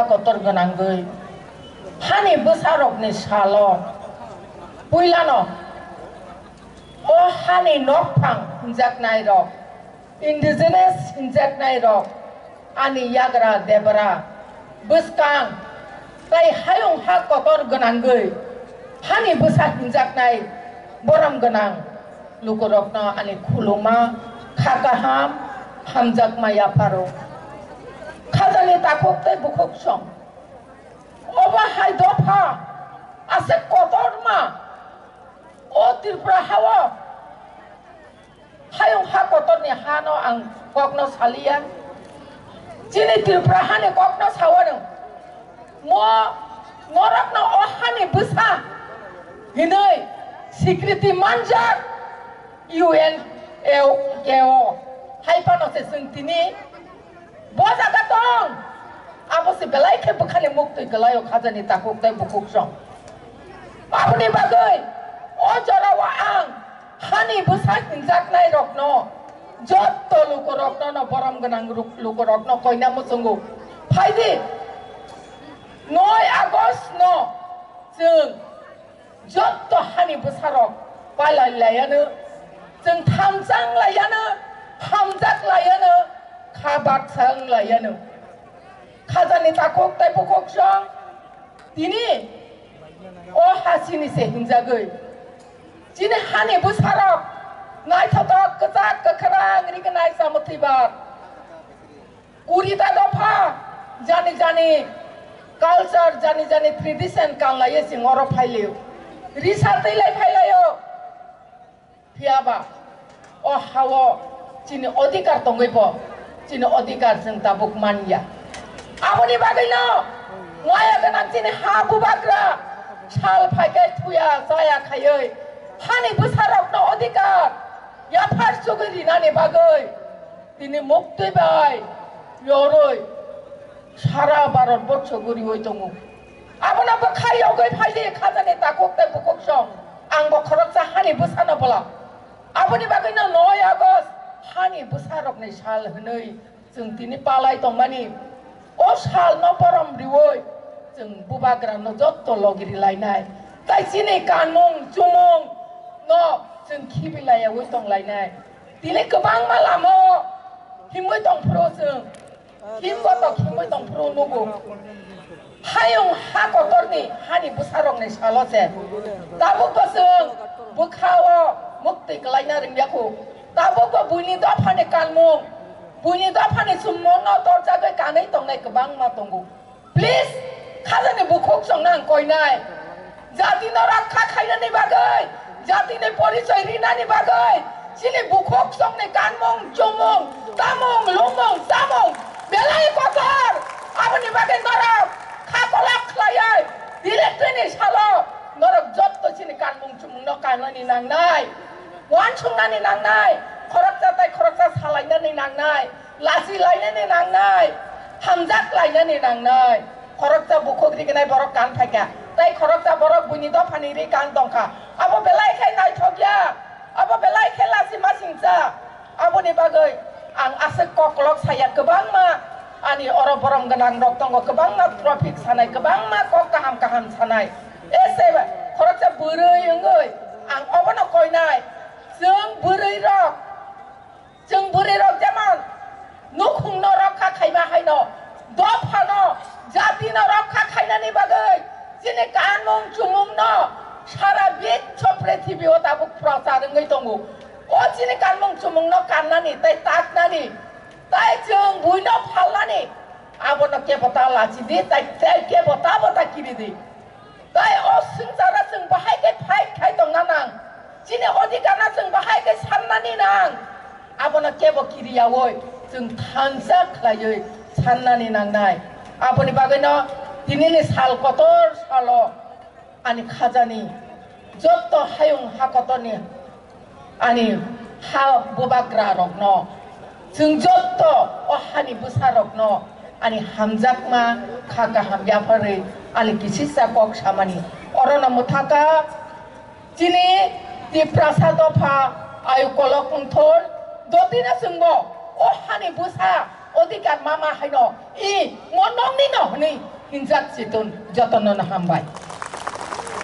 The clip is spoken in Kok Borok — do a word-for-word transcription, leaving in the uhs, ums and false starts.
kotor gwnangwi hani bwsarokni salo puilano o hani nokphang hinjaknairok, indigenous hinjaknairok, ani yagra debra bwskang tei hayung ha kotor gwnangwi hani bwsa hinjaknai borom gwnang lukurokno ani khuluma kha kaham hamjakma yapharo. Khajani takhuk tei bukhuk song obo hai dopha aswk kotorma o Tripura hao hayung ha kotorni hano ang kokno saliya. Chini Tripura hani kokno sawanw. Mo norokno o hani bwsa hinwi sikriti manjak U N A O hai phano se chwng tini bo jaga tong. Abo se belai khe bwkhani muktwi kwlaio khajani takhuk tei bukhuk song. Aboni bagwi o jorao ang hani bwsa hinjaknai rokno, jotto lukurokno no borom gwnang ruk-, lukurokno koina muchungo. Phaidi noi August no chwng jotto hani bwsarok palai laiano, chwng thamchang laiano, hamjak laiano, kha baksa wng laiano. Khajani takhuk tei bukhuk song tini o ha chini se hinjagwi. Chini hani bwsarok naithotok kwchak kwkhrang rignai chamotwi bar. Kurita dopha jani jani culture, jani jani tradition kanlaiye chwng oro phailio. Risa twi lai phailaio. Phiyaba o hao chini odhikar tongwi bo chini odhikar chwng tabuk manya. Aboni bagwino maya gwnang chini ha bubagra sal phaikhe thuya chaya khaiwi hani bwsarokno odhikar yaphar chugwi rinani bagwi tini muktwi bai yorwi sara Bharat borsho guriwi tongo. Abono bwkha yogwi phaidi khajani takhuk tei bukhuk song. Ang bo khoroksa hani bwsano bwla. Aboni bagwino noi August hani bwsarokni sal hwnwi chwng tini palai tongmani. O salno borom riwi chwng bubagrano jotto logi rilainai. Tai chini kanmung chumung no chwng khibi laiyawi tonglainai. Tini kwbangma lama o himwi tongphuru chwng. Himbo to khimwi tongphuru nugo. Hayung ha kotorni hani bwsarokni salo se. Tabukbo chwng bwkha-o muktwi kwlaina ringya kho. Tabukbo buini dophani kanmung, buini dophani chumungno torjagwi kanwi tongnai kwbangma tongo. Please, khajani bukhuk songno ang koinai. Jatino rakha khainani bagwi, jatini porichoi rinani bagwi, chini bukhuk songni kanmung, chumung, tamung, lumung, chamung, belai kotor. Aboni bagwi norok kha kolok khlaiwi, directly ni salo norok jotto chini kanmung chumungno kanani nangnai, uansuknani nangnai, khoroksa tai khoroksa salainani nangnai, lachi lainani nangnai, hamjak lainani nangnai. Khoroksa bukhuk rignai borok kan phaikha, tei khoroksa borok buini dophani ri kan tongkha. Abo belai khe naithokya, abo belai khe lachi masingcha. Aboni bagwi ang aswk koklok saya kwbangma, ani oro borom gwnang rok tongo, kwbangma traffic sanai, kwbangma kok kaham kaham sanai. Ese khoroksa bwrwi wngwi ang obono koinai, chwng bwrwi rok. Chwng bwrwi rok jemon nukhungno rokha khaima haino, dophano, jatino rokha khainani bagwi chini kanmung chumungno sara biswo prithibio tabuk prochar wngwi tongo. O chini kanmung chumungno kannani tei taknani, tei chwng buino phalnani, abono kebo ta lachi di, tei, tei kebo ta bo ta kiri di. Tai o swngcharo chwng bahai khe fight khai tongna nang. Chini odhikarno chwng bahai khe sannani nang. Abono kebo kiriyaui chwng thansa khlaiwi sannani nangnai. Aboni bagwino tinini sal kotor salo ani khajani jotto hayung ha kotorni ani ha bubagra rokno, chwng jotto o hani bwsa rokno ani hamjakma kha kaham yapharwi ani kisisa kok samani. Orono mwthaka chini Tiprasa dopha ayu kolok wngthor dotino chwngbo o hani bwsa Odhikar mama haino i mo nokni no hwnwi hinjak chitun jotono no hambai.